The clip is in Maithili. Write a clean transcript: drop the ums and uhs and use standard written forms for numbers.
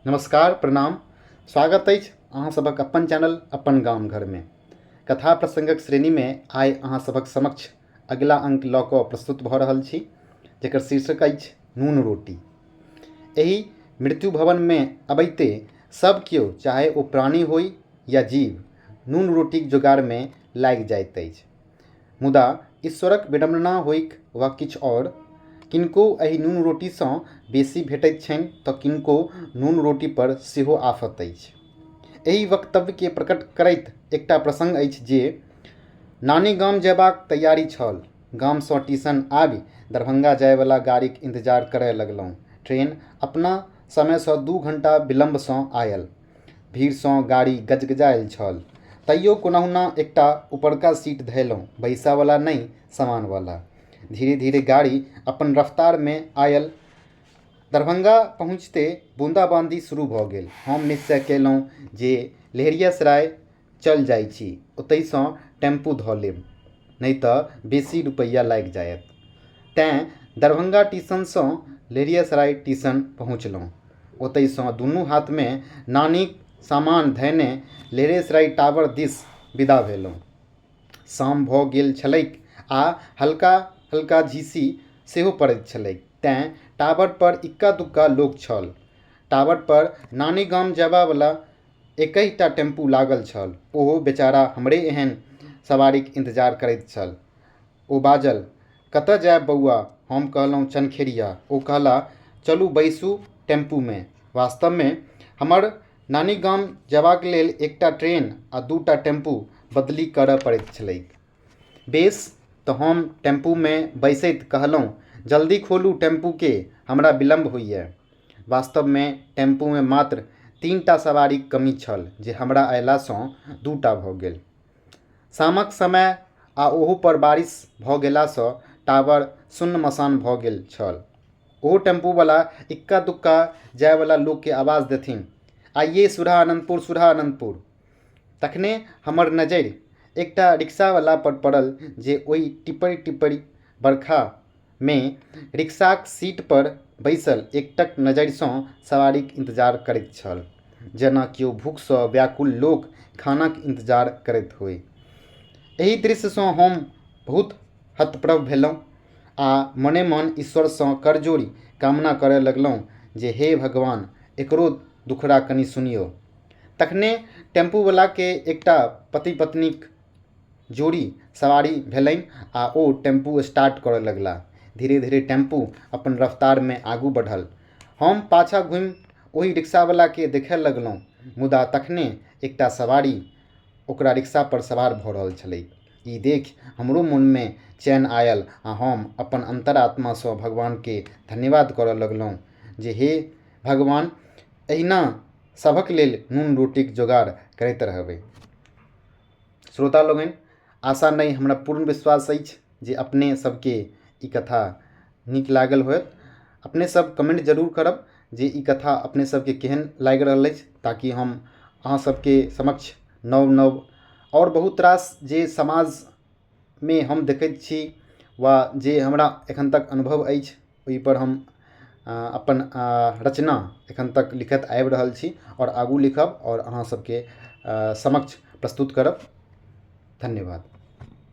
नमस्कार, प्रणाम। स्वागत अछि अहाँ सभक अपन चैनल अपन गाम घरमे। कथा प्रसङ्गक श्रेणीमे आइ अहाँ सभक समक्ष अगिला अङ्क लऽ कऽ प्रस्तुत भऽ रहल छी, जकर शीर्षक अछि नून रोटी। एहि मृत्यु भवनमे अबैते सभ केओ, चाहे ओ प्राणी होइ या जीव, नून रोटीक जोगारमे लागि जाइत अछि। मुदा ईश्वरक विडम्बना होइक वा किछु आओर, किनको एहि नून रोटीसँ बेसी भेटैत छनि तँ किनको नून रोटीपर सेहो आफत अछि। एहि वक्तव्यकेँ प्रकट करैत एकटा प्रसंग अछि जे नानी गाम जयबाक तैयारी छल। गामसँ टीशन आबि दरभंगा जायवला गाड़ीक इंतजार करय लगलहुँ। ट्रेन अपना समयसँ 2 घंटा विलम्बसँ आयल। भीड़सँ गाड़ी गजगजायल छल। तैयो कोनहुना एकटा उपरका सीट धयलहुँ, बैसावला नहि, सामानवला। धीरे-धीरे गाड़ी अपन रफ्तारमे आयल। दरभंगा पहुँचिते बूंदाबांदी शुरू भऽ गेल। हम निश्चय कयलहुँ जे लहेरियासराय चल जाइ छी, ओतहिसँ टेम्पू धऽ लेब, नहि तँ बेसी रुपैआ लागि जायत। तेँ दरभंगा टीशनसँ लहेरियासराय टीशन पहुँचलहुँ। ओतहिसँ दुनू हाथमे नानीक सामान धयने लहेरियासराय टावर दिस विदा भेलहुँ। शाम भऽ गेल छलैक आ हल्का हल्का झीसी सेहो पड़ैत छलैक, तेँ टावर पर इक्का दुक्का लोक छल। टावर पर नानी गाम जयबावला एकहि टा टेम्पू लागल छल। ओहो बेचारा हमरे एहन सवारीक इंतजार करैत छल। ओ बाजल, कतऽ जायब बौआ? हम कहलहुँ, चनखेरिया। ओ कहला, चलू बैसू टेम्पूमे। वास्तवमे हमर नानी गाम जयबाक लेल एकटा ट्रेन आ 2 टा टेम्पू बदली करऽ पड़ैत छलैक। बेस, तऽ हम टेम्पूमे बैसैत कहलहुँ, जल्दी खोलू टेम्पूके, हमरा विलम्ब होइए। वास्तवमे टेम्पूमे मात्र 3 टा सवारीक कमी छल जे हमरा अयलासँ 2 टा भऽ गेल। शामक समय आ ओहू पर बारिश भऽ गेलासँ टावर सुन्न-मसान भऽ गेल छल। ओहो टेम्पूवला इक्का दुक्का जायवला लोककेँ आवाज देथिन, आइये सुरहा अनन्तपुर, सुरहा अनन्तपुर। तखने हमर नजरि एकटा रिक्शावला पर पड़ल जे ओहि टिपरि टिपरि बरखामे रिक्शाक सीट पर बैसल एकटक नजरिसँ सवारीक इंतजार करैत छल, जेना केओ भूखसँ व्याकुल लोक खानाक इंतजार करैत होइ। एहि दृश्यसँ हम बहुत हतप्रभ भेलहुँ आ मने मन ईश्वरसँ कर जोड़ि कामना करय लगलहुँ जे हे भगवान, एकरो दुखड़ा कनि सुनियौ। तखने टेम्पूवलाकेँ एकटा पति पत्नीक जोड़ी सवारी भेलनि आ ओ टेम्पू स्टार्ट करय लगलाह। धीरे-धीरे टेम्पू अपन रफ्तारमे आगू बढ़ल। हम पाछाँ घूमि ओहि रिक्शावलाकेँ देखय लगलहुँ, मुदा तखने एकटा सवारी ओकरा रिक्शा पर सवार भऽ रहल छलैक। ई देखि हमरो मोनमे चैन आयल आ हम अपन अंतरात्मासँ भगवानकेँ धन्यवाद करय लगलहुँ जे हे भगवान, एहिना सभक लेल नून रोटीक जोगाड़ करैत रहबै। श्रोता लोकनि, आशा नहि, हमरा पूर्ण विश्वास अछि जे अपने सबके ई कथा नीक लागल होयत। अपने सब कमेंट जरूर करब जे ई कथा अपने सबके केहन लागि रहल अछि, ताकि हम अहाँ सबके समक्ष नव नव आओर बहुत रास जे समाजमे हम देखैत छी वा जे हमरा एखन तक अनुभव अछि ओहिपर हम अपन रचना एखन तक लिखैत आबि रहल छी आओर आगू लिखब आओर अहाँ सबके समक्ष प्रस्तुत करब। धन्यवाद।